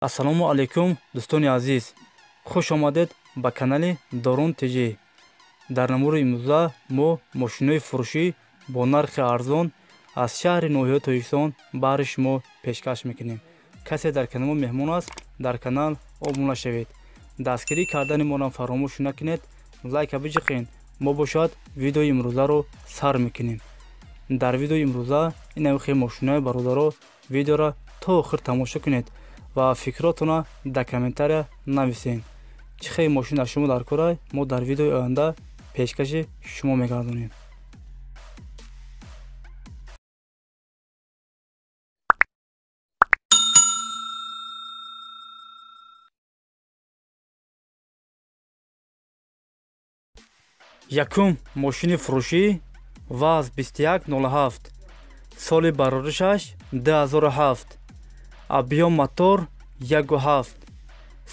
Ассалому алайкум, дӯстони азиз, хуш омадед ба канали Дорун ТЖ. Дар намури имрӯза мо мошинои фурӯшӣ бо нархи арзон аз шаҳри ноҳияи Тоҷикистон баҳри шумо пешкаш мекунем. Касе дар канал мо меҳмон аст, дар канал обуна шавед. Дастгирӣ кардани моро фаромӯш накунед, лайка биҷиқед. Мо бошад видеои имрӯзаро сар мекунем. Дар видеои имрӯза ин хел мошинои бародаро, видеоро то охир тамошо кунед ва фикротона дар комментария нависед. Чӣ хел мошин аз шумо дар кора, мо дар видеои оянда пешкаши шумо мегардонем. Якум мошини фурӯшӣ ВАЗ 2107, соли бароришаш 2007, объём мотор 1,7,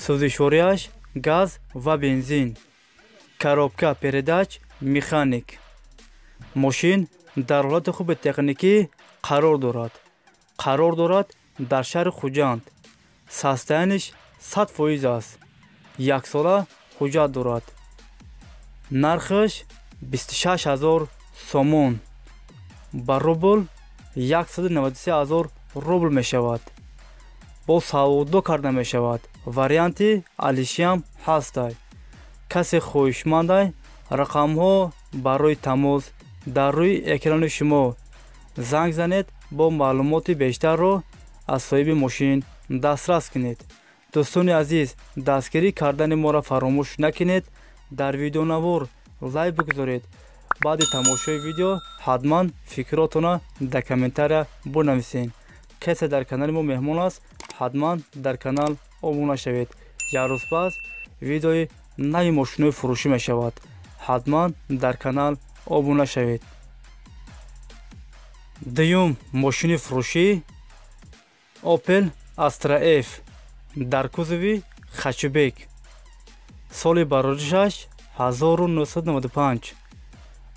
сӯзишвориаш газ ва бензин, коробка передач механик. Мошин дар ҳолати хуби техникӣ қарор дорад. Қарор дорад дар шаҳри Хуҷанд. Состояниш 100% аст. Яксола ҳуҷҷат дорад. Нархаш 26 000 сомон, ба рубл 193 000 рубл мешавад. Бо савдо карда мешавад. Варианти алишиам ҳастай. Касе хоҳишмандай, рақамҳо барои тамос дар рӯи экрани шумо, занг занед, бо маълумоти бештарро аз соҳиби мошин дастрас кунед. Дӯстони азиз, дастгирӣ кардани моро фаромӯш накунед, дар видеонавор лайк бигузоред. Баъди тамошои видео ҳатман фикротона дар комментария бинависед. Касе дар канали мо меҳмон аст, ҳатман дар канал обуна шавед. Як рӯз пас видеои нави мошинои фурӯшӣ мешавад. Ҳатман дар канал обуна шавед. Дуюм мошини фурӯшӣ Opel Astra F дар кузови хэтчбек, соли бароришаш 1995,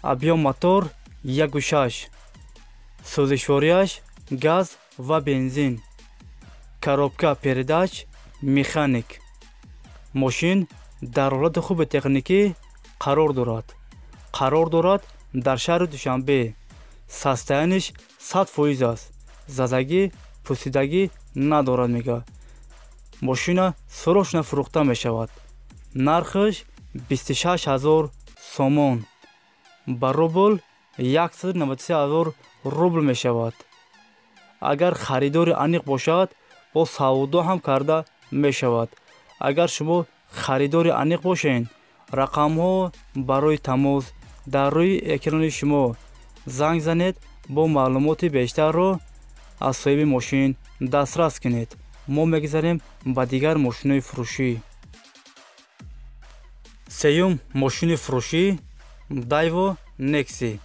объём мотор 1,6, сӯзишвориаш газ ва бензин, коробка передач механик. Мошин дар ҳолати хуби техникӣ қарор дорад. Қарор дорад дар шаҳри Душанбе. Состояниш 100% аст. Задагӣ, пусидагӣ надорад, мега. Мошина срочно фурӯхта мешавад. Нархаш 26 000 сомон, ба рубл 193 000 рубл мешавад. Агар харидори аниқ бошад, бо савдо ҳам карда мешавад. Агар шумо харидори аниқ бошед, рақамҳо барои тамос дар рӯи экрани шумо, занг занед, бо маълумоти бештарро аз соҳиби мошин дастрас кунед. Мо мегузарем ба дигар мошинои фурӯшӣ. Сеюм мошини фурӯшӣ Daewoo Nexia,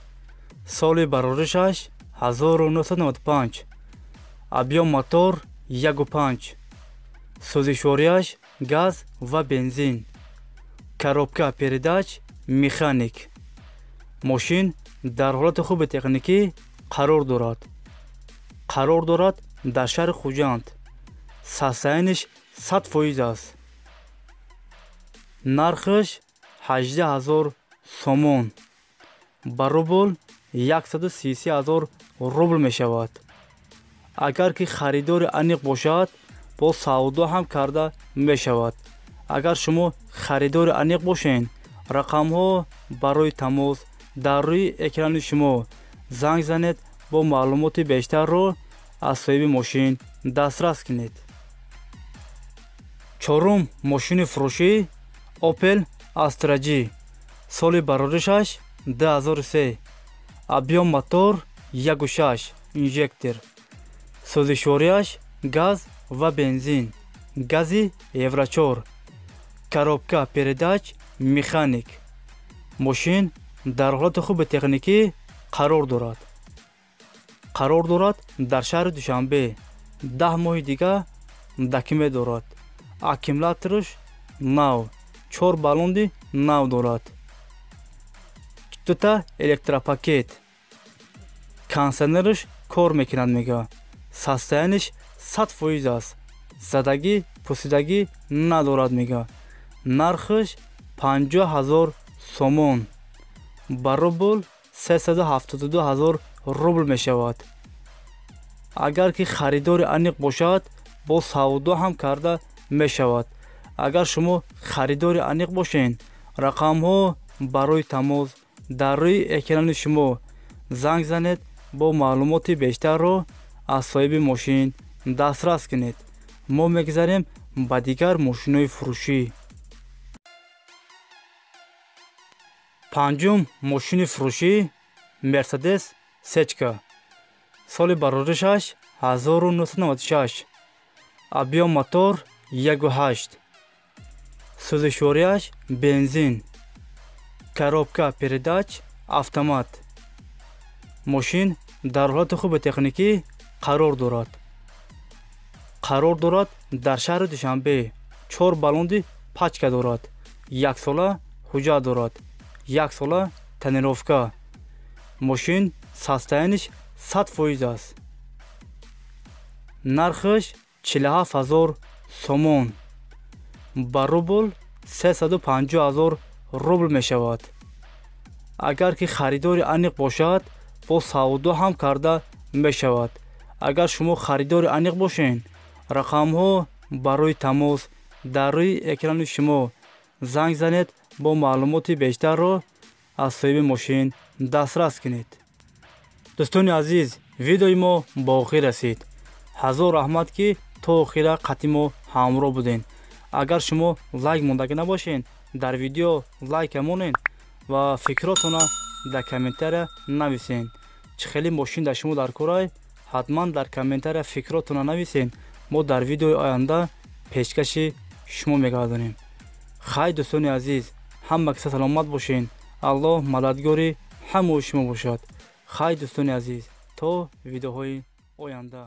соли бароришаш 1995, объём мотор 1,5, сӯзишвориаш газ ва бензин, коробка передач механик. Мошин дар ҳолати хуби техникӣ қарор дорад. Қарор дорад дар шаҳри Хуҷанд. Состояниш 100% аст. Нархаш 18 000 сомон, ба рубл 133 000 рубл мешавад. Агар ки харидори аниқ бошад, бо савдо ҳам карда мешавад. Агар шумо харидори аниқ бошед, рақамҳо барои тамос дар рӯи экрани шумо, занг занед, бо маълумоти бештарро аз соҳиби мошин дастрас кунед. Чорум мошини фурӯшӣ Opel Astra G, соли бароришаш 2003, объём мотор 1,6 инжектор, сӯзишвориаш газ ва бензин, гази Евро 4, коробка передач механик. Мошин дар ҳолати хуби техникӣ қарор дорад. Қарор дорад дар шаҳри Душанбе. 10 моҳи дига документ дорад. Аккумулятораш нав, чор баллонди нав дорад, дута электропакет, кондиционераш кор мекунад, мега. Состояниш 100% аст. Задагӣ, пусидагӣ надорад мега. Нархаш 50 000 сомон, ба рубл 372 000 рубл мешавад. Агар ки харидори аниқ бошад, бо савдо ҳам карда мешавад. Агар шумо харидори аниқ бошед, рақамҳо барои тамос дар рӯи экрани шумо занг занед, бо маълумоти бештарро аз соҳиби мошин дастрас кунед. Мо мегузарем ба дигар мошинҳои фурӯшӣ. Панҷум мошини фурӯшӣ Мерседес Сечка. Соли бароришаш 1996. Объём мотор 1.8. Сӯзишвориаш бензин. Коробка передач автомат. Мошин дар ҳолати хуби техникӣ қарор дорад. Қарор дорад дар шаҳри Душанбе. 4 баллонди пачка дорад. 1 сола ҳуҷҷат дорад. 1 сола тонировка. Мошин состояниш 100% аст. Нархаш 47 000 сомон, ба рубл 350 000 рубл мешавад. Агар ки харидори аниқ бошад, бо савдо ҳам карда мешавад. Агар шумо харидори аниқ бошед, рақамҳо барои тамос дар рӯи экрани шумо занг занед, бо маълумоти бештарро аз соҳиби мошин дастрас кунед. Дӯстони азиз, видеои мо ба охир расид. Ҳазор раҳмат, ки то охира қатъи мо ҳамроҳ будед. Агар шумо лайк мондагӣ набошед, дар видео лайка монед ва фикротона дар комментария нависед. Чӣ хеле мошин дар шумо дар корай, ҳатман дар комментария фикротона нависед. Мо дар видеои оянда пешкаши шумо мегардонем. Хай дӯстони азиз, ҳама киса саломат бошед. Аллоҳ мададгори ҳамаи шумо бошад. Хай дӯстони азиз, то видеоҳои оянда.